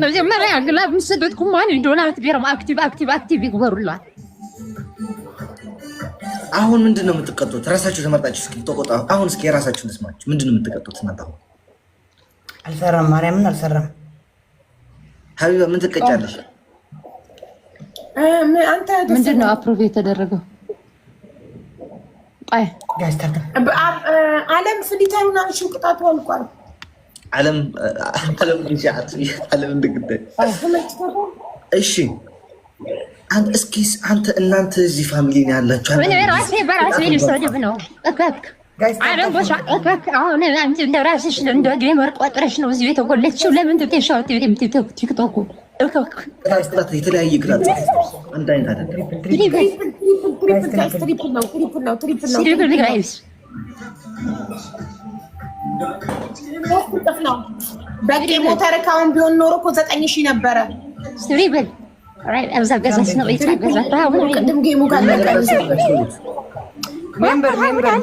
መጀመሪያ glove ምስ ሰደድኩም ዶናት ቢሮም active active active ይግበሩላ። አሁን ምንድን ነው የምትቀጡት? ራሳችሁ ተመርጣችሁ እስኪ ተቆጣ። አሁን እስኪ የራሳችሁን ልስማችሁ። ምንድን ነው የምትቀጡት እናንተ? አሁን አልሰራም፣ ማርያምን አልሰራም። ሀቢባ ምን ትቀጫለሽ? አንተ ምንድን ነው approve የተደረገው? ቆይ። Guys, tap። አለም filter ኡን አንሺው፣ ቅጣቱ አልቋል። ዓለም ዓለም ዓለም እንደግዳይ። እሺ አንተ እስኪ አንተ እናንተ እዚህ family ነው ያላችሁ። እኔ ራሴ በራሴ ልሰድብ ነው። እከክ አለም ቦሻ እከክ። አሁን አንቺ እንደ ራስሽ እንደ gamer ቆጥረሽ ነው እዚህ የተጎለችው። ለምን ትተሻው ቲክቶኩ እከክ። ቅጣት ቅጣት የተለያየ ቅጣት፣ አንድ አይነት አይደለም። Triple guys፣ triple ነው፣ triple ነው፣ triple ነው። Triple guys. 3 እጥፍ ነው። በቃ ሞተር ካሁን ቢሆን ኖሮ እኮ 9,000 ነበረ። Triple ቅድም game ኡ ካለቀ Member, member.